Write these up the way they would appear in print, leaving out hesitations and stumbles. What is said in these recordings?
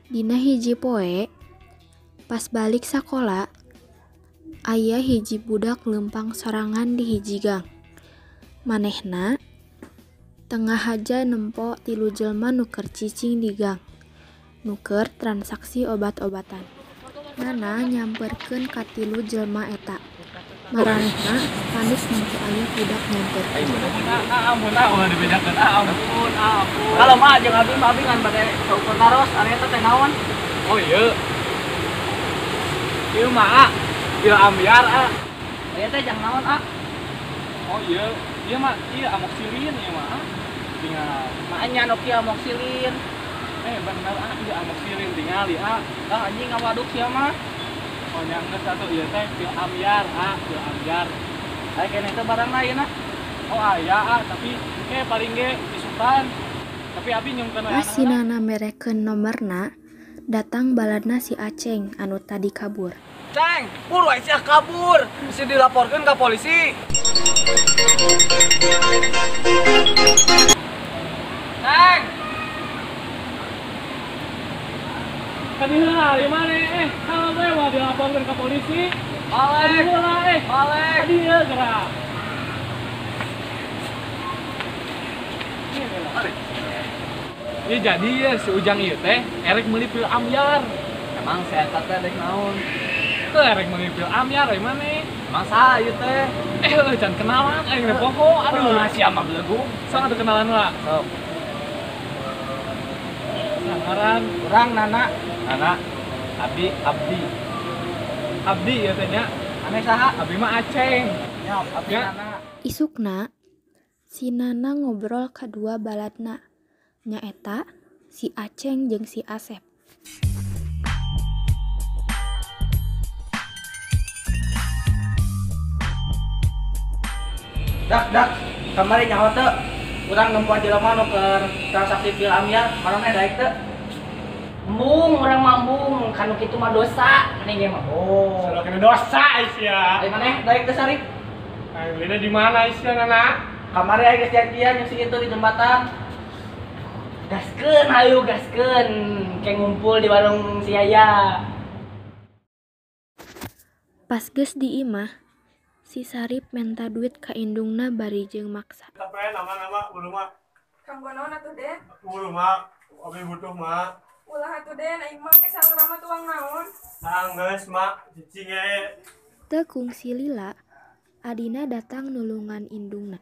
Dina hiji poe, pas balik sakola, aya hiji budak leumpang sorangan di hiji gang. Manehna tengah haja nempo tilu jelma nu keur cicing di gang, nu keur transaksi obat-obatan. Nana nyamperkeun ka tilu jelma eta. Maranehna panik nempo aya budak nyamperkeun. Ampun, ulah dibedakeun. Ampun, ampun. Kalau mah jeung abi mah abi ngan bade saukur naros, ari eta teh naon? Oh iya. Ieu mah ieu ambiar ah. Ieu teh jang naon ah? Oh iya, ieu mah ieu amoxilin ieu mah. Tinggal mah nya nu kieu amoxilin. Bener ah ieu amoxilin tingali ah. Ah anjing ngawaduk sia mah. Oh nya geus atuh ieu teh pil ambiar ah, pil ambiar. Aya keneh teh barang lain ah. Oh aya ah, tapi paling ge isukan. Tapi abi nyungkeun we. Pas si Nana merekeun nomorna, datang baladna si Aceng anu tadi kabur. Ceng, buru sia kabur, bisa dilaporkeun ka polisi. Ceng. Kadieu di mana kalau we mau dilaporkeun ka polisi. Balik. Balik. Kadieu gerak. Ya jadi ya si Ujang ieu teh erek meuli pil ambyar. Emang si eta teh dek naon? Teu erek meuli pil ambyar euy maneh. Emang saha ieu teh? Heuh can kenalan aing teh poho. Aduh sia mah belegu. Sok atuh kenalan heula. Sok. Sangaran urang Nana. Nana. Abi Abdi. Abdi ieu teh nya. Ane saha? Abi mah Aceng. Nya Abdi Nana. Isukna si Nana ngobrol ka dua baladna. Nyaeta si Aceng jeung si Asep. Dak dak, kamari nyaho teu. Urang nempo jelema nu keur transaksi pil ambyar, maraneh daek teu? Embung, urang mah embung, kanu kitu mah dosa, maneh ge mah. Oh, salah kena dosa sia. Ai maneh daek teu Sarip? Aing meulina di mana sia Nana? Kamari aing geus janjian jeung si itu di jembatan. Gaskeun hayu gaskeun, ke ngumpul di warung si Yaya. Pas geus di imah, si Sarip menta duit ka indungna bari jeung maksa. Sampai nama-nama buru mah. Kanggo naon atuh Den? Buru mah, abi butuh mah. Ulah atuh Den, aing mah ke sangrama tuang naon? Sanggeus mak, cicing ge. Teu kungsi lila, adina datang nulungan indungna.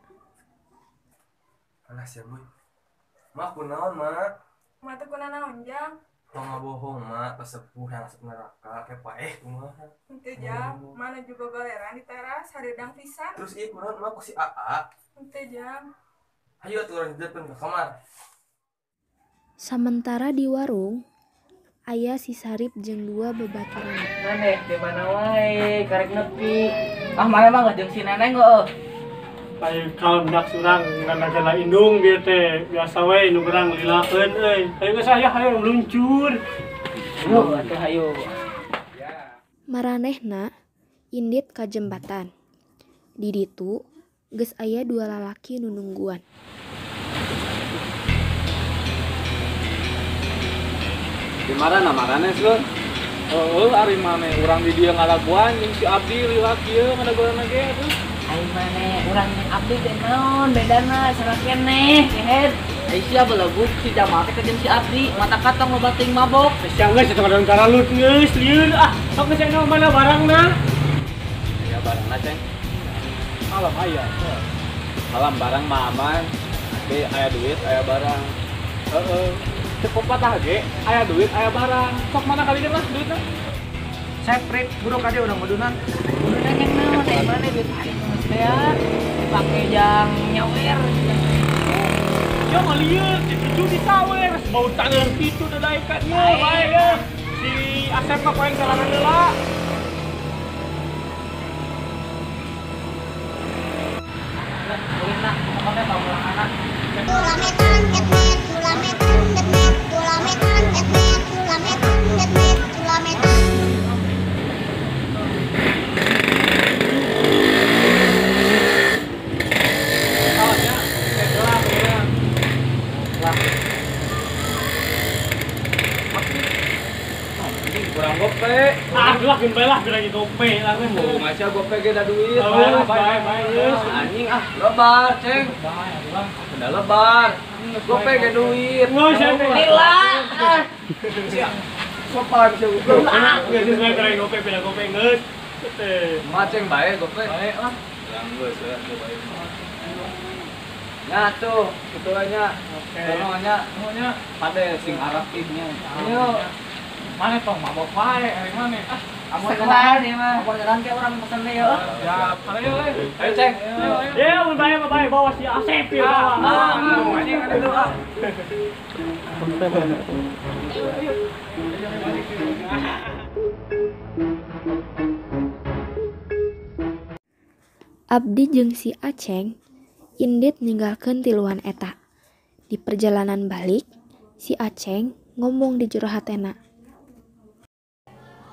Alah sia boy. Mak kunaon mak? Mak teu kunanaon jang? Tong ngabohong mak, kasepuh yang asup neraka kayak paeh kumaha. Henteu jang, mana juga galeran di teras hareudang pisan. Terus ieu kunaon mak ku si Aa? Henteu jang. Hayu atuh urang jelepkeun ka kamar. Samentara di warung, aya si Sarip jeung dua babaturan. Maneh di mana wae karek nepi. Ah maneh mah geus jeung si Neneng heueuh. Ayo kalem dak surang ngana indung bieu teh biasa we nu urang lilakeun euy. Ayo geus aya hayo luncur. Ayo atuh hayu. Maranehna indit ka jembatan. Di ditu geus aya dua lalaki nu nungguan. Di mana maraneh sun? Heueuh ari maneh urang di dieu ngalaguan jeung si Abdi lila kieu ngadagoan ge atuh. Ai maneh urang jeung Abdi teh naon bedana sarua keneh kehed. Ai sia beleguk si Jamal teh jeung si Abdi mata katong loba teuing mabok. Sia geus eta ngadan karalut geus lieur ah. Sok geus aya mana barangna? Ya barangna ceng. Alam aya. Alam barang mah aman. Tapi aya duit aya barang. Heeh. Cukup patah ge aya duit aya barang. Sok mana kali lah duitna? Sep, Rip, buru ka dieu urang udunan. Udunan yang naon ai mana duit aing geus beak. Dipake jang nyawer. Ya mah lieur, si Cucu disawer, bau tangan kitu dadaekan ye, bae ye. Si Asep mah poeng sorangan heula. Kurang gope. Ah, lah geun bae lah lagi gope lah we. Oh, ngaca gope ge da duit. Bae bae. Anjing ah, lebar, Ceng. Udah lebar. Gope ge duit. Geus lila. Sia. Sopan sia goblok. Geus geus bae gope beda gope geus. Mah Ceng bae gope. Bae lah. Yang geus ya bae. Nya tuh, kitu nya. Oke. Nya, nya pade sing arapihnya. Ayo. Mana tong mabok wae ari mana? Ah, amun jalan ieu mah. Amun jalan ke urang pesen deui yo. Siap. Ayo euy. Ayo Ceng. Ya, mun bae mah bae bawa si Asep ya bawa. Ah, anjing ada tuh ah. Abdi jeung si Aceng indit ninggalkeun tiluan eta. Di perjalanan balik, si Aceng ngomong di jero hatena.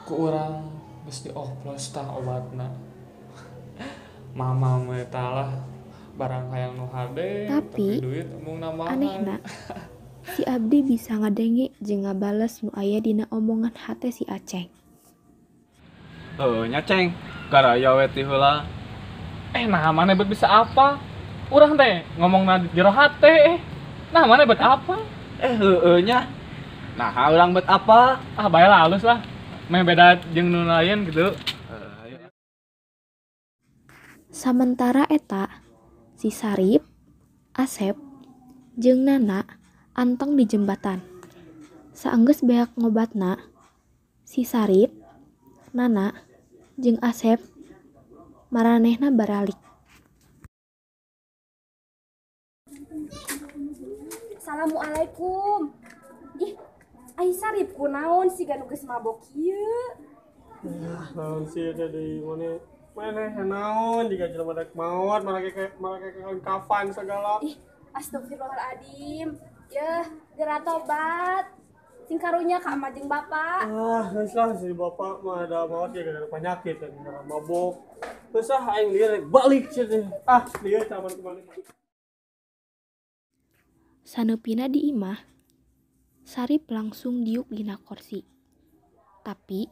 Ku urang geus dioplos tah obatna. Mama mah eta lah barang hayang nu hade, tapi duit embung nambahan. Anehna, si Abdi bisa ngadenge jeung ngabales nu aya dina omongan hate si Aceng. Heuh nya Ceng, garaya we ti heula. Nah maneh bet bisa apa? Urang teh ngomongna di jero hate. Nah maneh bet apa? Heueuh nya. Nah urang bet apa? Ah bae lah halus lah. Meh beda jeung nu lain gitu. Samentara eta, si Sarip, Asep, jeung Nana anteng di jembatan. Saenggeus beak ngobatna, si Sarip, Nana, jeung Asep maranehna baralik. Assalamualaikum. Ih, ai Sarip kunaon siga nu geus mabok ieu? Naon sih eta deui mane? Maneh naon jiga jelema rek maot, marake kain kafan segala. Ih, astagfirullahaladzim. Yeuh, geura tobat. Sing karunya ka ama jeung bapak. Ah, geus lah si bapak mah ada maot ya gara-gara penyakit dan gara mabok. Geus ah aing lieur balik sia teh. Ah, lieur taman kembali. Saneupina di imah, Sarip langsung diuk dina korsi. Tapi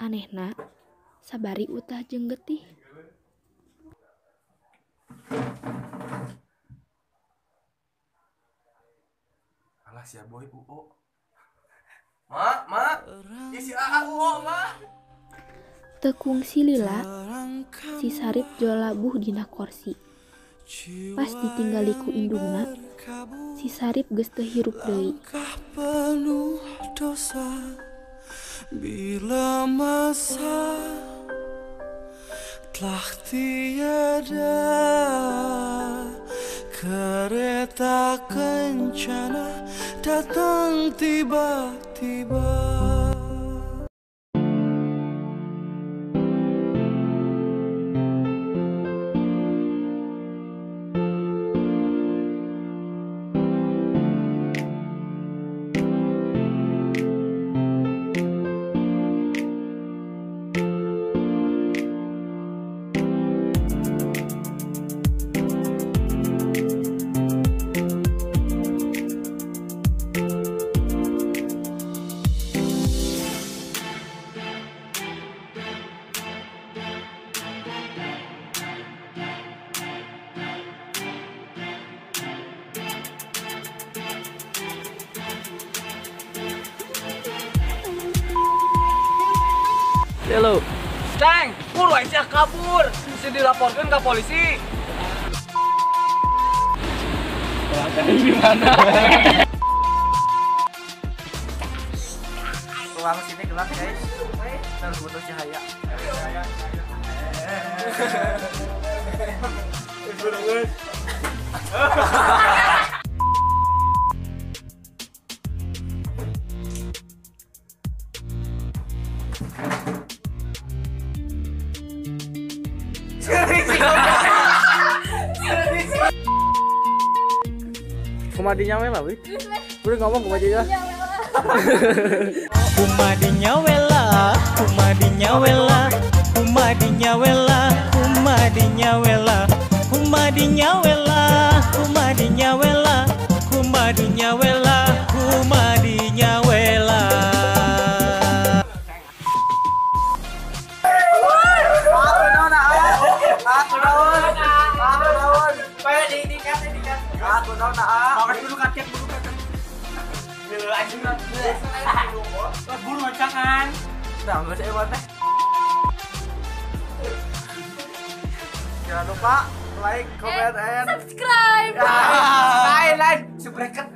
anehna sabari utah jeung getih. Alah sia boy UO. Ma, ma, isi AA UO, ma. Teu kungsi lila, si Sarip jolabuh dina korsi. Pas ditinggali ku indungna, si Sarip geus teu hirup deui. Penuh dosa bila masa telah tiada, kereta kencana datang tiba-tiba. Halo. Ceng, buru aing sia kabur. Mesti dilaporkan ke polisi. Di mana? Ruang sini gelap guys. Kita harus butuh cahaya. Kumadinya wela, wih. Udah ngomong kumadinya. Kumadinya wela, kumadinya wela, kumadinya wela, kumadinya wela, kumadinya wela, kumadinya wela, kumadinya wela, kumadinya wela. Aku naon, aku naon. Aku naon, aku kaget buru kaget. Buru rancangan. Nah, enggak sih teh. Jangan lupa like, comment, and subscribe. Lain, lain, subreket.